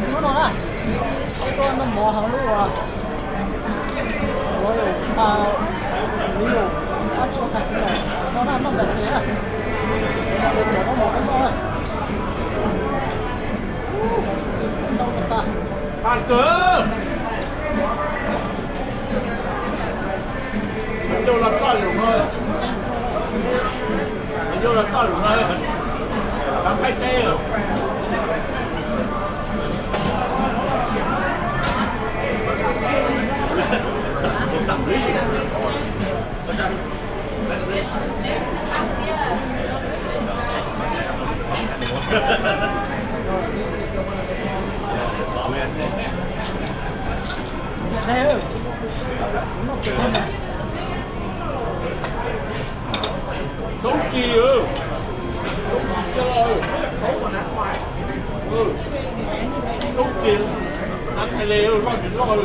Hnub no na, tuaj noj mov hauv lub, ua, ua, a, ua, ab tsi ua tag tsi na, no na noj npam tes na. Noj mov noj na. Ntau tag. Qab kawg. Ncauj los toj lus no, ncauj los toj lus no, cov Thaib teb. Toob kis, toob kis, toob kis, loj tsis loj.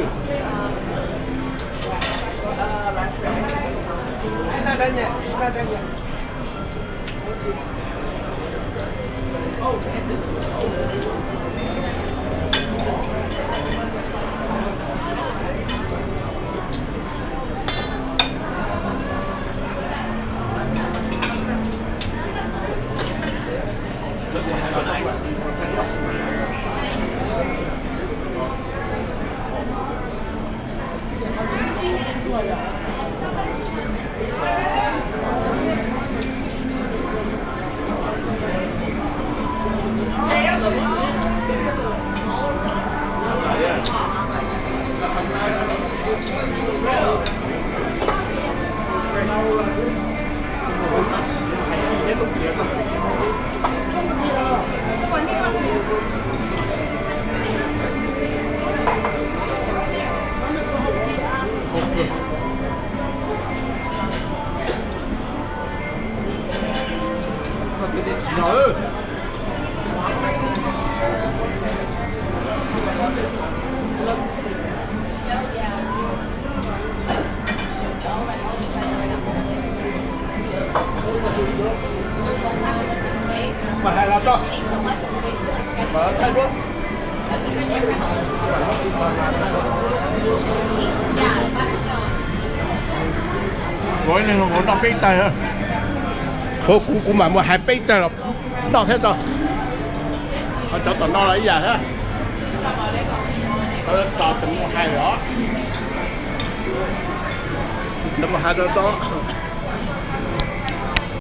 Mas hais los tso. Mas thaij duab. Ua ib leeg noj peb tag. Tshuav kuv, kuv mam mus hais peb tag los noj thiab tso. Ho cov tom no los ib yam thiab. Tos mus hais los, tos mus hais tso tso.